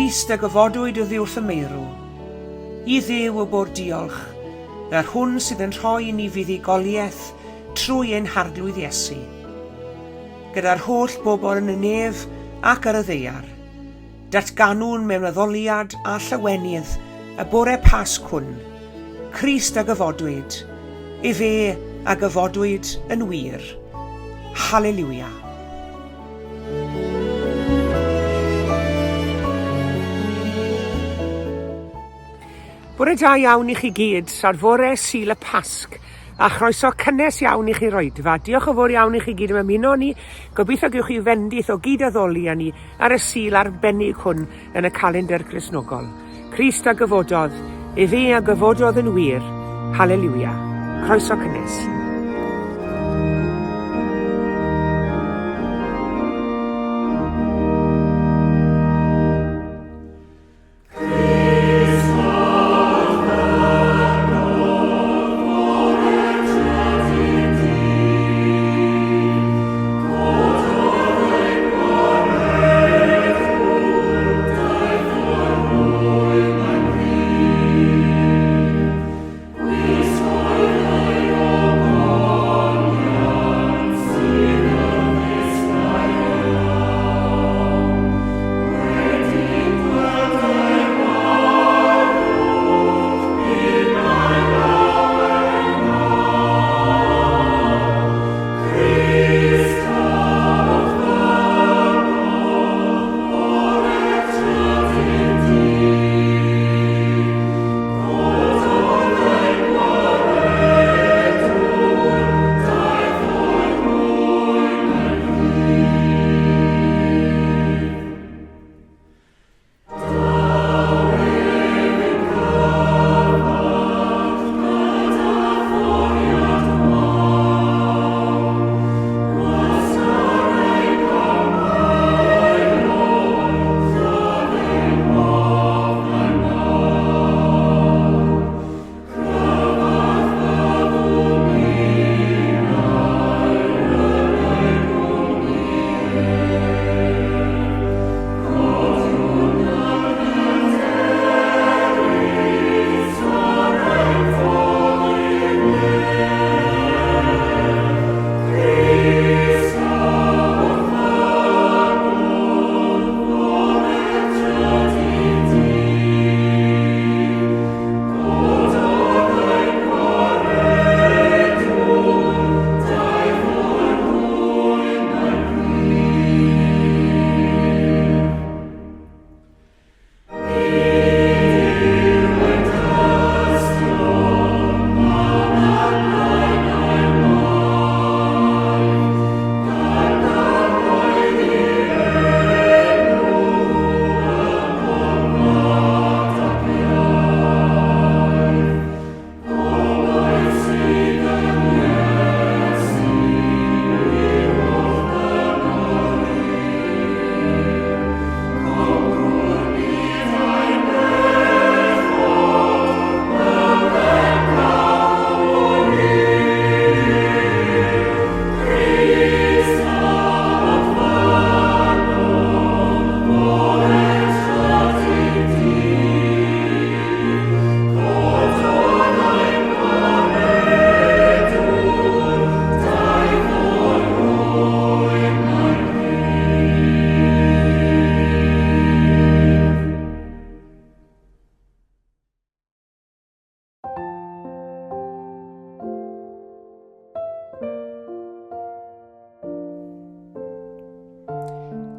Crist a gyfodwyd oddi wrth y meirw. I Dduw y bo'r diolch, yr hwn sydd yn rhoi i ni fuddugoliaeth trwy ein Harglwydd Iesu. Gyda'r holl bobl yn y nef ac ar y ddaear, datganwn mewn addoliad a llawenydd y bore Pasg hwn, Crist a gyfodwyd, efe a gyfodwyd yn wir. Haleliwia. Bore da iawn i chi gyd ar fore Sul y Pasg a chroeso cynnes iawn i chi roedfa. Diolch yn fawr iawn i chi gyd am ymuno ni. Gobeithio gewch chi fendith o gyd-addoli â ni ar y Sul arbennig hwn yn y calendr Cristnogol. Crist a gyfododd, efe a gyfododd yn wir. Haleliwia. Croeso cynnes.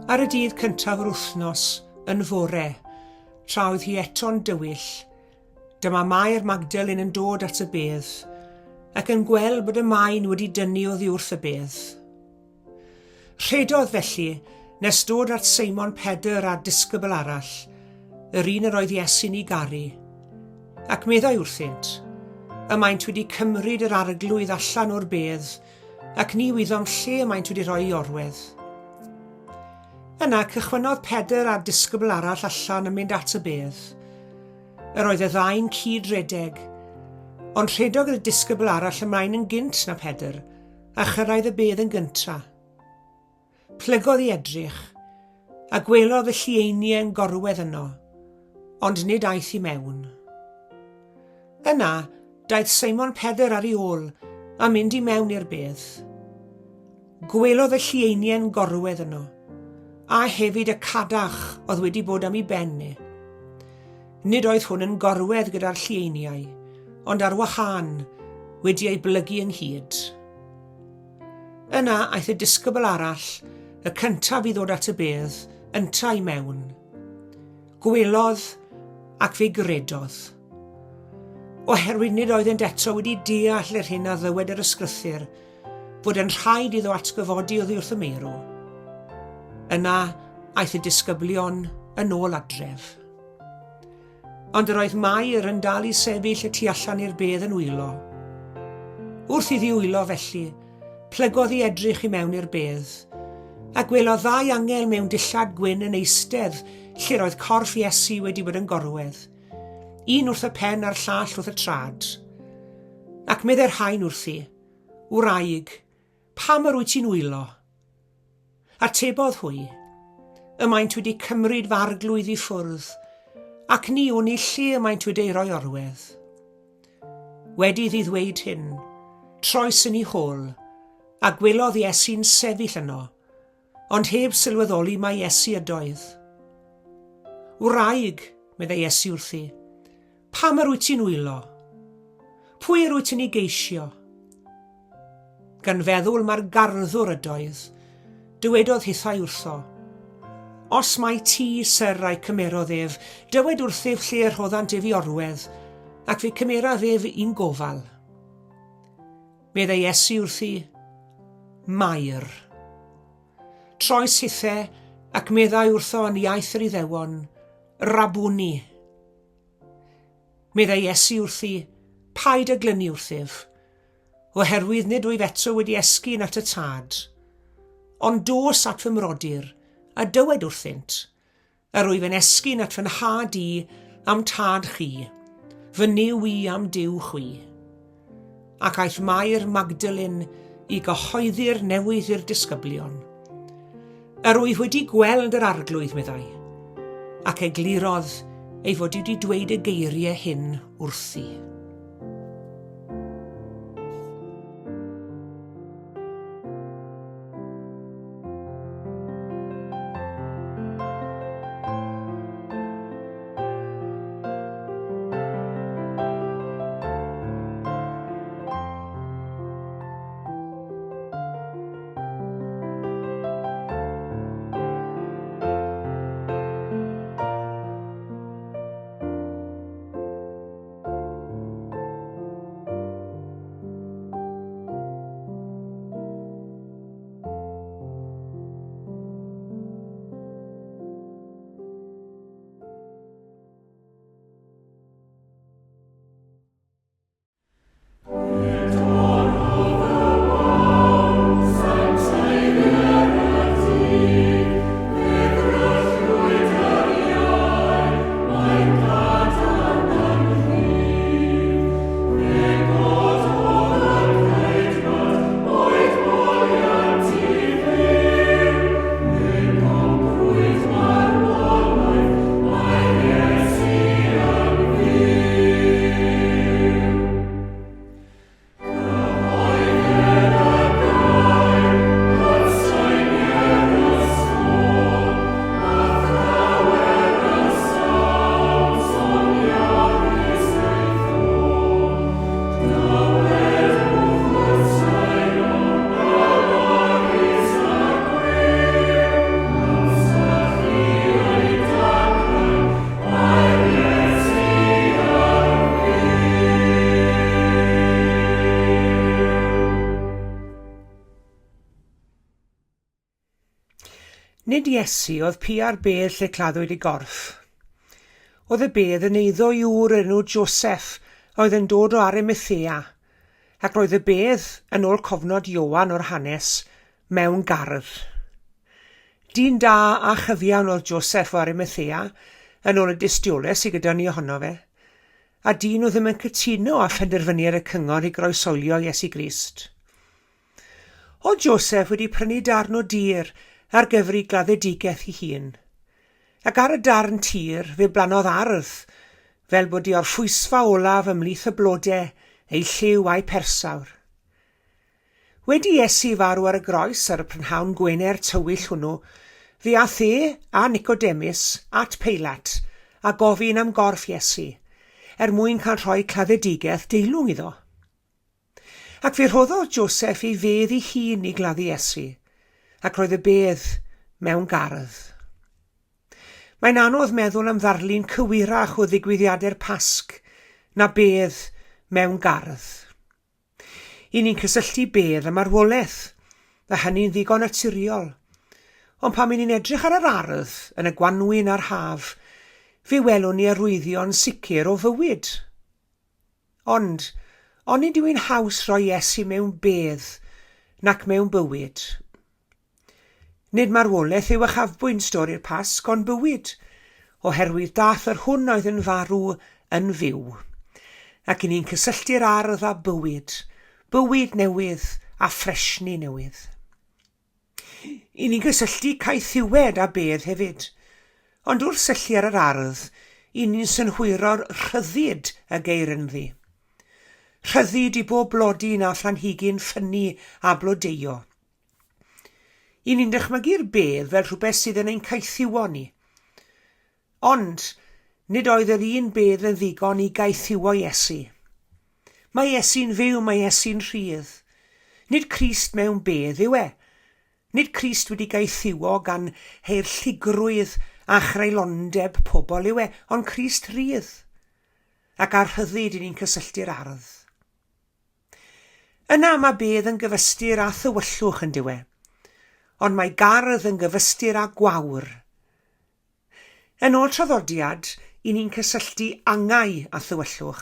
Ar y dydd cyntaf o'r wythnos, yn fore, tra oedd hi eto'n dywyll, dyma Mair Magdalene yn dod at y bedd, ac yn gweld bod y maen wedi dynnu oddi wrth y bedd. Rhedodd felly, nes dod at Seimon Pedr a'r disgybl arall, yr un yr oedd Iesu'n ei garu. Ac meddai wrthynt, Y maent wedi cymryd yr arglwydd allan o'r bedd, ac ni wyddom lle y maent wedi rhoi ei orwedd. Yna cychwynnodd Pedr a'r disgybl arall allan yn mynd at y bedd. Yr oedd y ddau'n cyd-redeg, ond rhedodd y disgybl arall ymlaen yn gynt na Pedr, a chyrraedd y bedd yn gynta. Plygodd i edrych, A gwelodd y llieiniau yn gorwedd yno, ond nid aeth i mewn. Yna, daeth Seimon Pedr ar ei ôl a mynd i mewn i'r bedd. Gwelodd y llieiniau'n gorwedd yno, a hefyd y cadach oedd wedi bod am ei ben e. Nid oedd hwn yn gorwedd gyda'r llieiniau, ond ar wahân, wedi ei blygu ynghyd. Yna aeth y disgybl arall, y cyntaf i ddod at y bedd, yntau i mewn. Gwelodd ac fe gredodd. Oherwydd nid oeddent eto wedi deall yr hyn a ddywed yr ysgrythur, fod yn rhaid iddo atgyfodi oddi wrth y meirw. Yna aeth y disgyblion yn ôl adref. Ond yr oedd Mair yn dal i sefyll y tu allan i'r bedd yn wylo. Wrth iddi wylo felly, plygodd i edrych i mewn i'r bedd, a gwelodd ddau angel mewn dillad gwyn yn eistedd lle'r oedd corff Iesu wedi bod yn gorwedd, un wrth y pen a'r llall wrth y trad. Ac meddai'r rhain wrthi, Wraig, pam yr wyt ti'n wylo? Atebodd hwy, Y maent wedi cymryd fy arglwydd i ffwrdd, ac ni wn i lle y maent wedi ei roi orwedd. Wedi iddi ddweud hyn, troes yn ei hôl, a gwelodd Iesu'n sefyll yno, ond heb sylweddoli mai Iesu ydoedd. Wraig, meddai Iesu wrthi, pam yr wyt ti'n wylo? Pwy yr wyt yn ei geisio? Gan feddwl mae'r garddwr ydoedd, dywedodd hithau wrtho, Os mai ti, syr, a'i cymerodd ef, dywed wrthyf lle y rhoddant ef i orwedd, ac fe cymeraf ef i'n gofal. Meddai Iesu wrthi, Mair. Troes hithe ac meddai wrtho yn iaith yr Iddewon, Rabwni. Meddai Iesu wrthi, Paid â glynu wrthyf, oherwydd nid wyf eto wedi esgyn at y Tad. Ond dos at fy mrodyr, a dywed wrthynt, Yr wyf yn esgyn at fy nhad i a'm tad chi, fy Nuw i a'm Duw chwi. Ac aeth Mair Magdalene i gyhoeddi'r newydd i'r disgyblion. Yr wyf wedi gweld yr Arglwydd, meddai, ac eglurodd ei fod wedi dweud y geiriau hyn wrthi. Nid Iesu oedd pia'r bedd lle claddwyd ei gorff. Oedd y bedd yn eiddo i ŵr o'r enw Joseph a oedd yn dod o Arimathea, ac roedd y bedd, yn ôl cofnod Ioan o'r hanes, mewn gardd. Dyn da a chyfiawn oedd Joseph o Arimathea, yn ôl y dystiolaeth sydd gyda ni ohono fe, a dyn oedd ddim yn cytuno â phenderfyniad y cyngor i groeshoelio Iesu Grist. Oedd Joseph wedi prynu darn o dir ar gyfer ei gladdedigaeth ei hun. Ac ar y darn tir fe blannodd ardd, fel bod ei orffwysfa olaf ymhlith y blode, eu lliw a'u persawr. Wedi Iesu farw ar y groes ar y prynhawn Gwener tywyll hwnnw, fe ath e a Nicodemus at Peilat a gofyn am gorff Iesu, er mwyn cael rhoi claddedigaeth deilwng iddo. Ac fe rhoddodd Joseph ei fedd ei hun i gladdu Iesu, ac roedd y bedd mewn gardd. Mae'n anodd meddwl am ddarlun cywirach o ddigwyddiadau'r Pasg na bedd mewn gardd. I ni'n cysylltu bedd â marwolaeth, a hynny'n ddigon naturiol. Ond pan 'y ni'n edrych ar yr ardd yn y gwanwyn a'r haf, fe welwn ni arwyddion sicr o fywyd. Ond, onid yw'n haws rhoi Iesu mewn bedd nac mewn bywyd? Nid marwolaeth yw uchafbwynt stori'r Pasg, ond bywyd, oherwydd daeth yr hwn oedd yn farw yn fyw. Ac i ni'n cysylltu'r ardd â bywyd, bywyd newydd a ffresni newydd. I ni'n cysylltu caethiwed â bedd hefyd. Ond wrth syllu ar yr ardd, i ni'n synhwyro'r rhyddid y geir ynddi. Rhyddid i bob blodyn a phlanhigyn ffynnu a blodeuo. I ni'n dychmygu'r bedd fel rhywbeth sydd yn ein caethiwo ni. Ond, nid oedd yr un bedd yn ddigon i gaethiwo Iesu. Mae Iesu'n fyw, mae Iesu'n rhydd. Nid Crist mewn bedd yw e. Nid Crist wedi gaethiwo gan haerllugrwydd a chreulondeb pobl yw e, ond Crist rhydd. Ac â'r rhyddid i ni'n cysylltu'r ardd. Yna mae bedd yn gyfystyr â thywyllwch yn dyw e? Ond mae gardd yn gyfystyr â gwawr. Yn ôl traddodiad, i ni'n cysylltu angau â thywyllwch.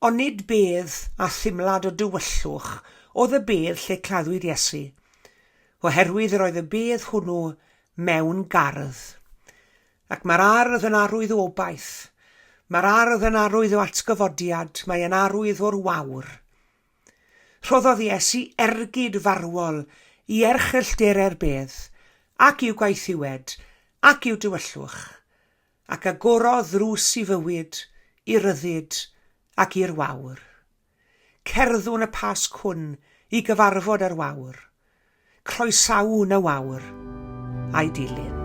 Ond nid bedd a thimlad o dywyllwch oedd y bedd lle claddwyd Iesu, oherwydd yr oedd y bedd hwnnw mewn gardd. Ac mae'r ardd yn arwydd o obaith. Mae'r ardd yn arwydd o atgyfodiad, mae yn arwydd o'r wawr. Rhoddodd Iesu ergyd farwol i erchyllterau'r bedd, ac i'w gaethiwed, ac i'w dywyllwch, ac agorodd ddrws i fywyd, i ryddid, ac i'r wawr. Cerddwn y Pasg hwn i gyfarfod â'r wawr. Croesawn y wawr a'i dilyn.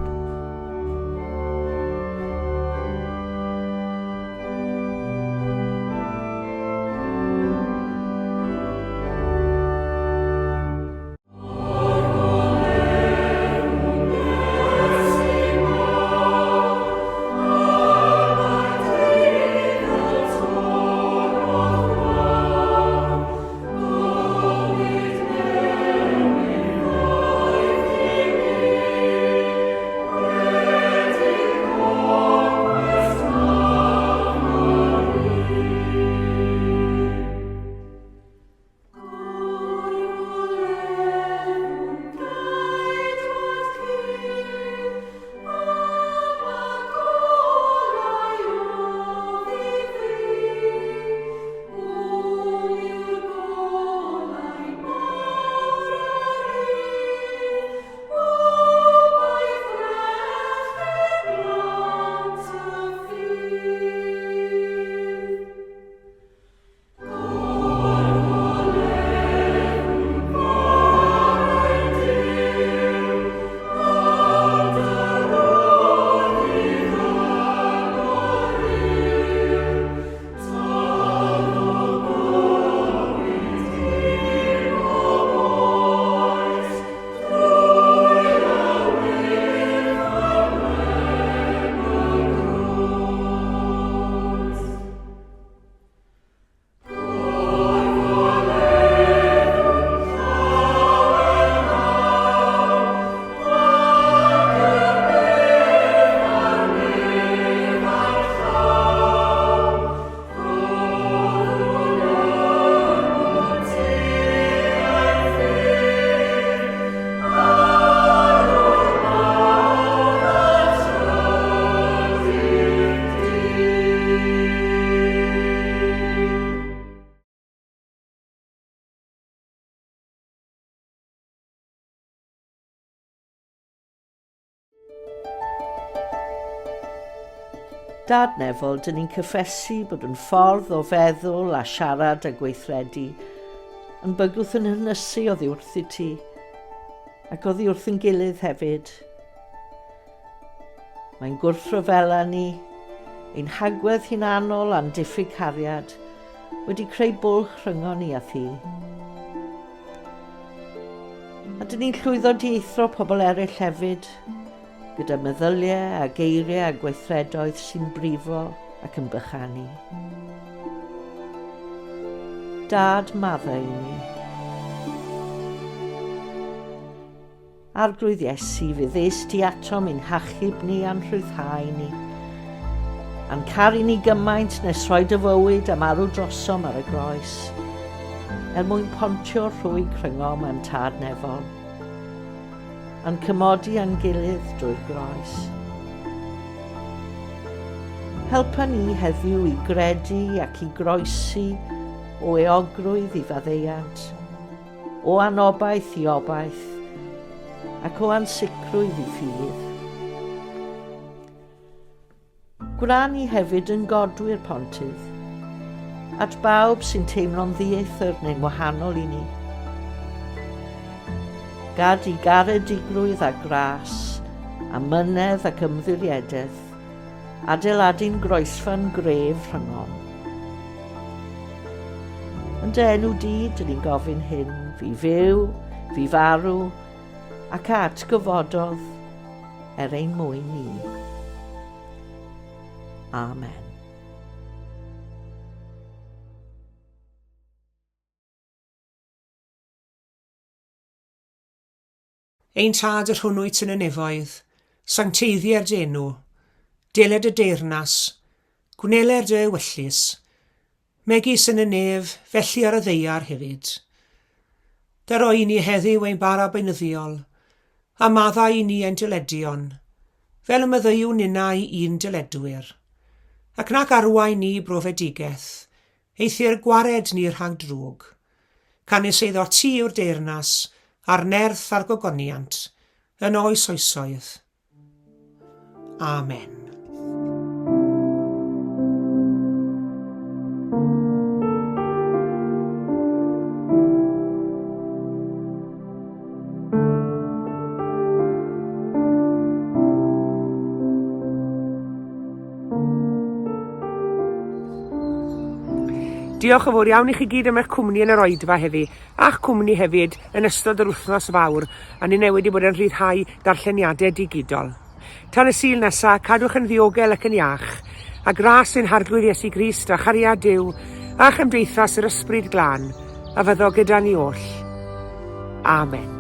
Dad Nefol, dyn ni'n cyffesu bod yn ffordd o feddwl a siarad a gweithredu yn bygwth yn hynysu oddi wrth i ti ac oddi wrth yn gilydd hefyd. Mae'n gwrthryfela ni, ein hagwedd hunanol a'n diffyg cariad wedi creu bwlch rhyngon ni a thi. A dyn ni'n llwyddo dieithro pobl eraill hefyd, gyda meddyliau a geiriau a gweithredoedd sy'n brifo ac yn bychanu. Dad, maddau i ni. Arglwydd Iesu, fe ddes ti atom i'n hachub ni a'n rhyddhau ni. A'n caru ni gymaint nes rhoi dy fywyd am arw drosom ar y groes, er mwyn pontio'r rhwyg rhyngom a'n Tad Nefol. A'n cymodi â'n gilydd drwy'r groes. Helpa ni heddiw i gredu ac i groesi o eogrwydd i faddeuant, o anobaith i obaith, ac o ansicrwydd i ffydd. Gwna ni hefyd yn godwyr pontydd, at bawb sy'n teimlo'n ddieithr neu'n wahanol i ni. Gad i garedigrwydd a gras, a mynedd ac ymddiriedaeth, adeiladu'n groesfan gref rhyngom. Yn dy enw di, dyn ni'n gofyn hyn, fi fyw, fi farw, ac a atgyfododd er ein mwyn ni. Amen. Ein Tad yr hwn wyt yn y nefoedd, sancteiddier dy enw, deled y deyrnas, gwneler dy ewyllys, Megis yn y nef, felly ar y ddaear hefyd. Daro i ni heddiw ein bara beunyddiol, a maddau i ni ein dyledion, fel y maddeuwn ninnau i'n dyledwyr. Ac nac arwain ni i brofedigaeth, eithr gwared ni rhag drwg. Canys eiddo ti yw'r deyrnas, a'r nerth a'r gogoniant, yn oes oesoedd. Amen. Diolch yn fawr iawn i chi gyd am eich cwmni yn yr oedfa heddi, a'ch cwmni hefyd yn ystod yr wythnos fawr, a ninnau wedi bod yn rhyddhau darlleniadau digidol. Tan y Sul nesa, cadwch yn ddiogel ac yn iach, a gras ein Harglwydd Iesu Grist a chariad Duw a chymdeithas yr Ysbryd Glân a fyddo gyda ni oll. Amen.